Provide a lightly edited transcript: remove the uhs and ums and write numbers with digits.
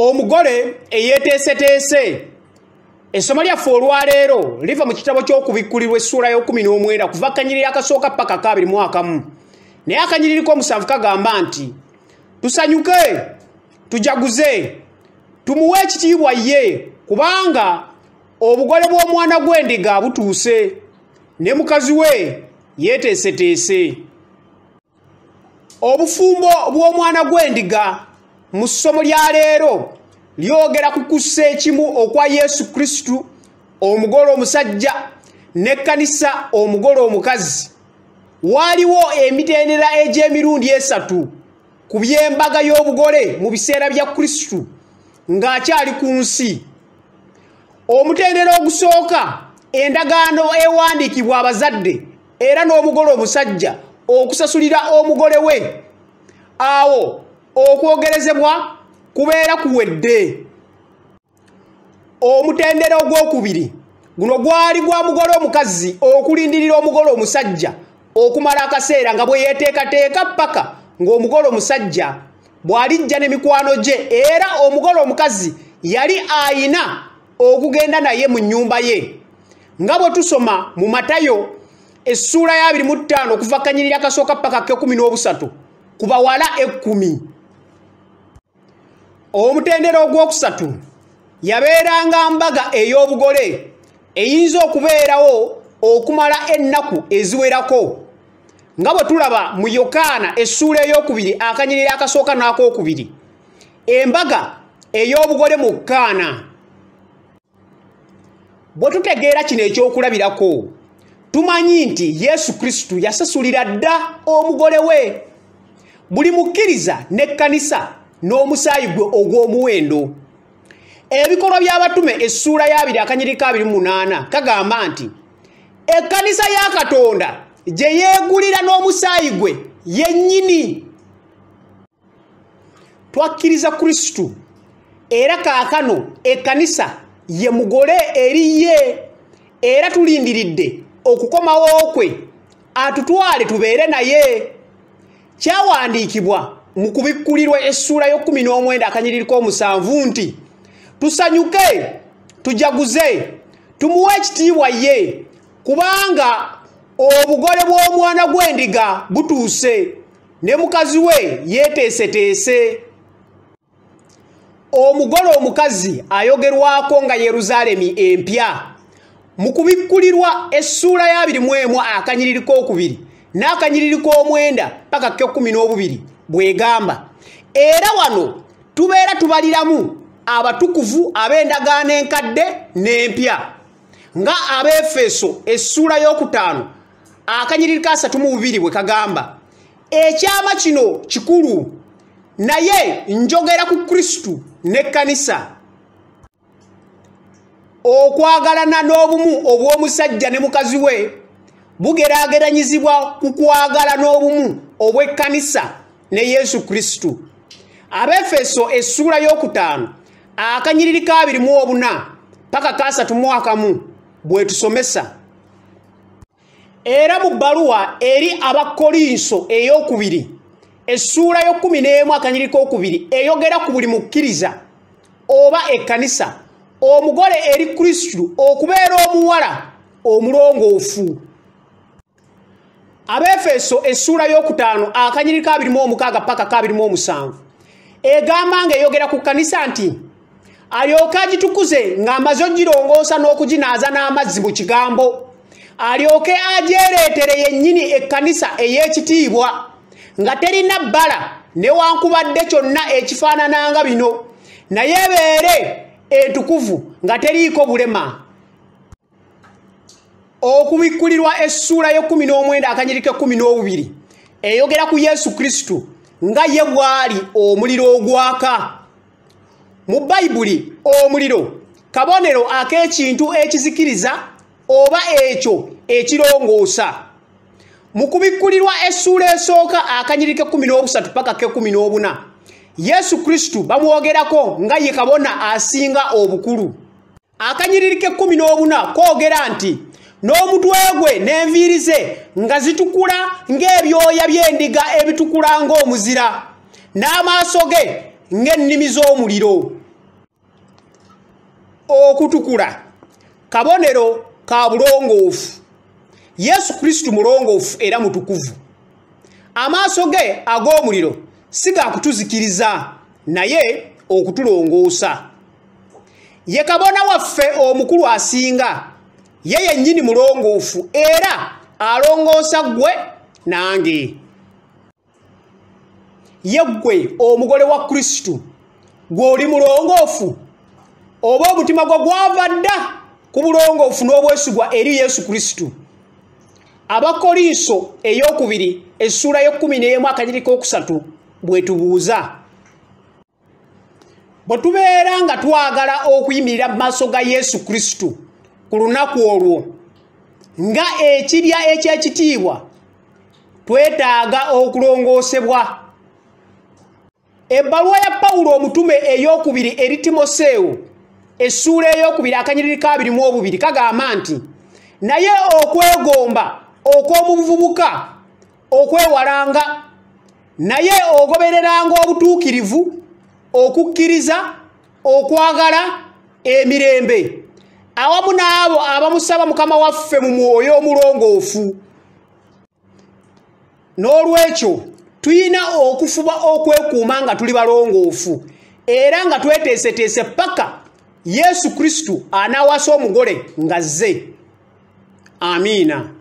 Omugole eyeeteeseteese. Essomo lyaffe olwaleero liva mu kitabo ky'Okubikkulirwa essuula y'o19 kuva akanyiriri akasooka paka 21. Naye akanyiriri k'omusanvu kagamba nti tusanyuke, tujaguze, tumuwe ekitiibwa ye, kubanga obugole bw'omwana gw'endiga butuuse, ne mukazi we yeeteeseteese. Obufumbo bw'omwana gw'endiga mu ssomo lya leero lyogera ku kussa ekimu okwa Yesu Kristu omugole omusajja n'ekkanisa omugole omukazi. Waaliwo emitendera egy'emirundi esatu ku by'embaga y'obugole mu biseera bya Kristu ng'akyali ku nsi. Omutendera ogusooka, endagaano ewandiikibwa abazadde era n'omugole omusajja okusasulira omugole we. Awo okwogerezebwa kubeera kuwedde. Omutendera ogwokubiri, guno gwali gwa mugole omukazi okulindirira omugole omusajja okumala akaseera nga bwe yeeteekateeka paka ng'omugole omusajja bw'alijja n'emikwano gye, era omugole omukazi yali ayina okugenda naye mu nnyumba ye. Nga bwe tusoma mu Matayo essuula ya 25 okuva kanyiriri akasooka paka ke13 ku bawala 10. Omutendera ogwokusatu yabeeranga mbaga ey'obugole eyinza okubeerawo okumala ennaku eziwerako, nga bwe tulaba mu Yokaana essuula ey'okubiri akanyiriri akasooka n'akookubiri, embaga ey'obugole mu Kaana. Bwe tutegeera kino ekyokulabirako, tumanyi nti Yesu Kristu yasasulira dda omugole we. Buli mukkiriza n'ekkanisa n'omusaayi gwe ogw'omuwendo. Ebikolwa by'Abatume essuula ya 2 akanyiriri ka 28 kagamba nti ekkanisa ya Katonda gye yeegulira n'omusaayi gwe yennyini. Twakkiriza Kristu era kaakano ekkanisa ye mugole eri ye, era tulindiridde okukomawo kwe atutwale tubeere naye. Kyawandiikibwa mu Kubikkulirwa essuula y'o19 akanyiriri k'omusanvu nti tusanyuke, tujaguze, tumuwe ekitiibwa ye, kubanga obugole bw'omwana gw'endiga butuuse, ne mukazi we yeeteeseteese. Omugole omukazi ayogerwako nga Yerusaalemi empya. Mu Kubikkulirwa essuula ya 21 akanyiriri k'okubiri n'akanyiriri k'omwenda paka ke12 bw'egamba. Era wano tubeera tubaliramu abatukuvu ab'endagaano enkadde n'empya, nga Abeefeso essuula y'okutaano akanyiriri ka 32 bwe kagamba. Ekyama kino kikulu, naye njogera ku Kristu n'ekkanisa. Okwagalana n'obumu obw'omusajja ne mukazi we bugeraageranyizibwa ku kwagala n'obumu obw'ekkanisa ne Yesu Kristu. Abeefeso essuula y'okutaano akanyiriri ka 24 paka ka 31 bwe tusomesa. Era mu bbaluwa eri Abakkolinso ey'okubiri essuula y'o11 akanyiriri k'okubiri eyogera ku buli mukkiriza oba ekkanisa omugole eri Kristu okubeera omuwala omulongoofu. Abeefeso essuula y'okutaano akanyiriri ka 26 paka ka 27 egamba ng'eyogera ku kkanisa nti alyoke agitukuze ng'amaze ogirongoosa n'okuginaaza n'amazzi mu kigambo, alyoke agyereetere yennyini ekkanisa ey'ekitiibwa nga terina bbala newankubadde kyonna ekifaanananga bino, naye ebeere entukuvu nga teriiko bulema. Okubikkulirwa essuula y'o19 akanyiriri ke12 eyogera ku Yesu Kristu nga ye bw'ali omuliro ogwaka. Mu Bayibuli omuliro kabonero ak'ekintu ekizikiriza oba ekyo ekirongoosa. Mu Kubikkulirwa essuula esooka akanyiriri ke13 paka ke14 Yesu Kristu bamwogerako nga ye kabona asinga obukulu. Akanyiriri ke14 koogera nti n'omutwe gwe n'enviiri ze nga zitukula ng'ebyoya by'endiga ebitukula ng'omuzira, n'amaaso ge ng'ennimi z'omuliro. Okutukula kabonero ka bulongoofu. Yesu Kristo mulongoofu era mutukuvu. Amaaso ge ag'omuliro si ga kutuzikiriza naye okutulongoosa. Ye kabona waffe omukulu asinga, ye yennyini mulongoofu era alongoosa ggwe nange. Ye ggwe omugole wa Kristo, gw'oli mulongoofu oba omutima gwo gwava dda ku bulongoofu n'obwesigwa eri Yesu Kristo? Abakkolinso ey'okubiri essuula y'e11 akanyiriri k'okusatu bwetubuuza. Bwe tubeera nga twagala okuyimirira mu maaso ga Yesu Kristo ku lunaku olwo nga ekibya eky'ekitiibwa, twetaaga okulongoosebwa. Ebbaluwa ya Pawulo omutume ey'okubiri eri Timoseewo essuula ey'okubiri akanyiriri ka 22 kagamba nti, naye okwegomba okw'omuvubuka okwewalanga, naye ogobereranga obutuukirivu, okukkiriza, okwagala, emirembe, awamu n'abo abamusaba Mukama waffe mu mwoyo omulongoofu. N'olwekyo tulina okufuba okwekuuma nga tuli balongoofu era nga tweteeseteese paka Yesu Kristo anaawasa omugole ng'azze. Amiina.